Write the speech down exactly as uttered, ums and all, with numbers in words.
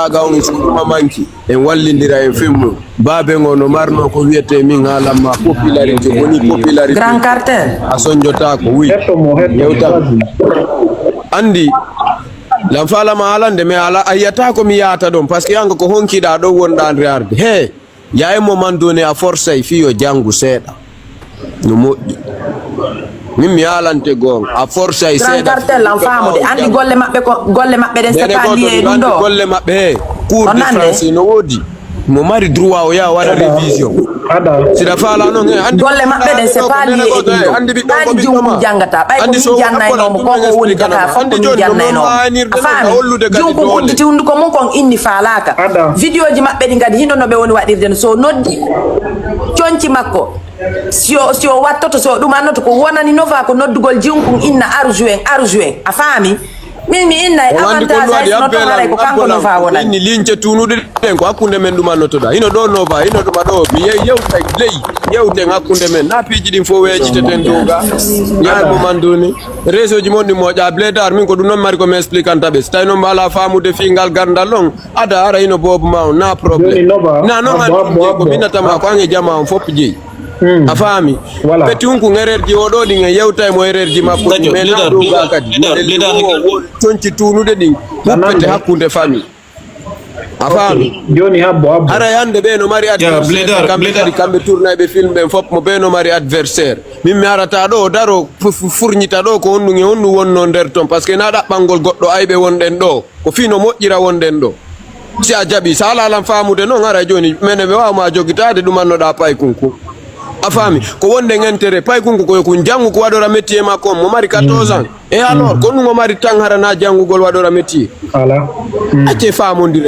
Aga on suuma manki. En wallindira en fimmu. Baabe ngo no marno ko wiyete min haalan ma popularité, woni popularité. Grand Cartel. A sonjotaako, oui. Hetto mo, hetto mo. Yewta. Andi, lan faalama haalande, mais ala, a yiyata ko mi yaata ɗon, parce que yanga ko honkiɗa ɗon wonɗa nde arde. He, ya e mo man done a forsay fii yo jangu seeɗa. No moƴƴi. Min mi haalante goonga, a forsay seeɗa. Grand Cartel, lan faamude. Andi golle maɓɓe ko, golle maɓɓe ɗen, c'est pas lié e ɗum ɗo. Golle maɓɓe, he, cours de français no woodi. Mo mari droit o yaha waɗa révision. Siɗa faala noon, he, andi golle maɓɓe ɗen, c'est pas lié e ɗum ɗo. Andi ɓiɗɗo ko ɓiɗɗo ma. Jangata. Ɓay ko min jannayno mo, ko ko woni jaka fof ko min jannayno mo. A faami? Junko udditi hunduko mum kon inni faalaaka. Vidéo ji maɓɓe ɗi kadi hino no ɓe woni waɗirde no. So noddi conci makko, si o, si o wattoto, si o ɗumannoto, ko wonani Nova ko noddugol jiwnkun inna arju en, arju en. A faami? Min mi inna e avantage hay sino toon haray ko kanko Nova wonani. Inni lince tuunuɗe ɗen ko hakkunde men ɗumannotoɗa. Hino ɗo Nova, hino ɗuma ɗo. Mi yehi yewtay ley, yewten hakkunde men. Na piiji ɗin fof weejiteten dow ga. Ñaar mo man doni. Réseau ji mon ɗin moƴƴa. Blédard, min ko ɗum noon mari ko mi expliquanta ɓe. Si tawi noon mbaala faamude fii ngal gardal on, ada ara hino boobu ma on, na problème. Na noon an ko min natama ko an e jama on fof jeyi. A faami? Peti hunku erreur ji o ɗo ɗin en yewta e mo erreur ji makko ɗin, mais na ɗo ga kadi. Conci tuunuɗe ɗin huppete hakkunde famille. A faami? Joni habbo, habbo. Haray hannde ɓe no mari adversaire. Kamɓe kadi, kamɓe tournayɓe film ɓen fof mo ɓe no mari adversaire. Min mi arata ɗo daro fu-, fu-, furñita ɗo ko honɗum e honɗum wonno nder ton, parce que na ɗaɓɓangol goɗɗo ayɓe wonɗen ɗo. Ko fii no moƴƴira wonɗen ɗo. Si a jaɓi, sa ala lan faamude noon, haray jooni, mene mi waawa ma jogitaade ɗum annoɗa paykunku. A faami? Ko wonde intérêt, paykunku ko yo kun janngu ko waɗora métier makko on, mo mari quatorze ans. Et alors, ko ɗum o mari tan harana janngugol waɗora métier. Voilà. Acce faamondire.